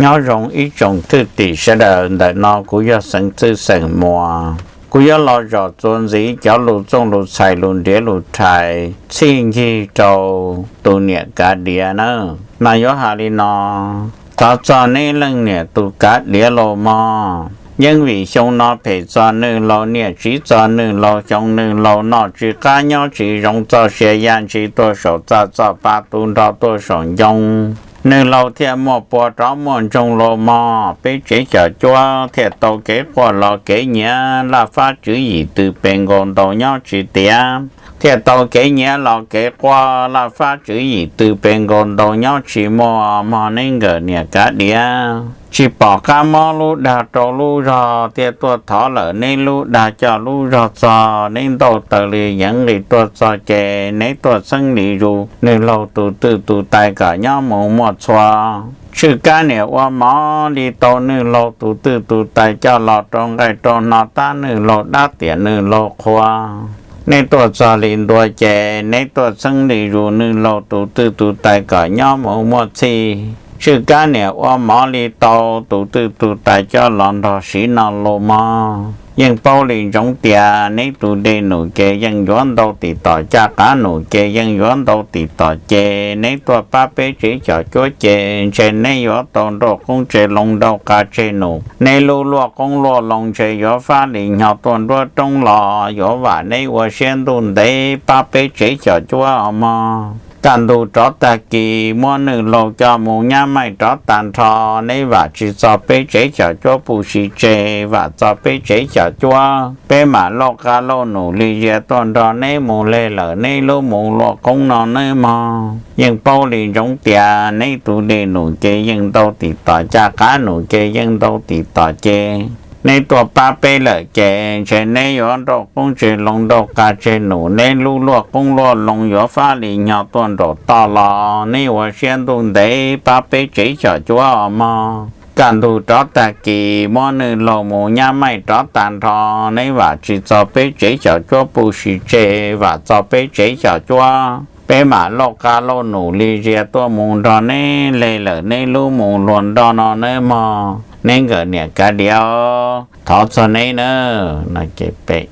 Nyob zoo ib tsoom thwj tim sawv daws, ntawm no kuv yog Xeev Txwj xeem Muas. Kuv yuav los zom txuas ntxiv cov lus txooj lus txhais lus nriav lus rhais txhij ncig rau tus niam kav diav na. No yuav hais li no: Thov txog neb leej niam tus kav diav los mog. Yeej vim xyoo no phem txog nws laus niam tsiv txog nws laus xyoo, nws laus noj tsis qab nyob tsis zoo, txoj sia yaj ntshis tuaj saum txaj, txoj pa tu nrho tuaj saum ncoo. Nws laus thiaj muaj pua rov muaj ntsoog los mog. Peb tsev xyom cuab thiaj tau kev quaj los kev nyiav, laj fab tswv yim tw pes nkaus ntaus nyob tsis tiav, thiaj tau kev nyiav los kev quaj, laj fab tswv yim tw pes nkaus ntaus nyob tsis muaj mog. Neb nkawm niam kav diav, tsis pom qab mob lub dag rau lub zog, thiaj tuaj thov lawm neb lub dag coj lub zog txog. Neb ntaus taws li yeev nqis tuaj txog ces neb tuaj txheeb li zus nws laus tus twj tus tais kom nyob mus muaj txhua. Tshwj kab niam ua mov li tau nws laus tus twj tus tais coj los rau nqaij rau hno tab nws laus dab tiam nws laus qhua. Neb tuaj txog li ntua ces neb tuaj txheeb li zus nws laus tus twj tus tais kom nyob mus muaj txhij. Tshwj kab niam ua mov li tau tus twj tus tais coj los nrog siv no los mog. Yeej paub li ntsoov tias neb tus dej num ces yeej yuav ntau tim tom caj qab num ces yeej yuav ntau tim tom ces, neb tuaj pab peb tsev xyom cuab ces ntshe neb yuav tau nrauj qoob tseg loo nrauj qab tseg num. Neb lub luaj qoob luaj loo ntshe yuav fab li nyo tuaj nruab roob los, yuav vam neb ua siab ntuj ntev pab peb tsev xyom cuab os mog. Kaj ntug rov tag kis muab nws laus coj mus nyab maij rov tag nrho, neb vam tsis txog peb tsev xyom cuab puj si tseg, vam txog peb tsev xyom cuab, peb mam lauj qab lauj num li zias tuaj nrog neb mus leg lawm neb lub mus luaj qoob no nawb mog. Yeej paub li ntsoov tias neb tus dej num ces yeej ntau tim tom caj qab num ces yeej ntau tim tom ces, neb tuaj pab peb lawm ces ntshe neb yuav nrauj qoob tseg loo nrauj qab tseg num, neb lub luaj qoob luaj loo yuav fab li nyo tuaj nraum toj los, neb ua siab ntuj ntev pab peb tsev xyom cuab os mog. Kaj ntug rov tag kis muab nws laus mus nyab maij rov tag nrho, neb vam tsis txog peb tsev xyom cuab puj si tseg, vam txog peb tsev xyom cuab, peb mam lauj qab lauj num li zias tuaj mus nrog neb leg lawm neb lub mus luag nroj no nawb mog. Neb nkawm niam kav diav, thov txog neb nawb no ces pem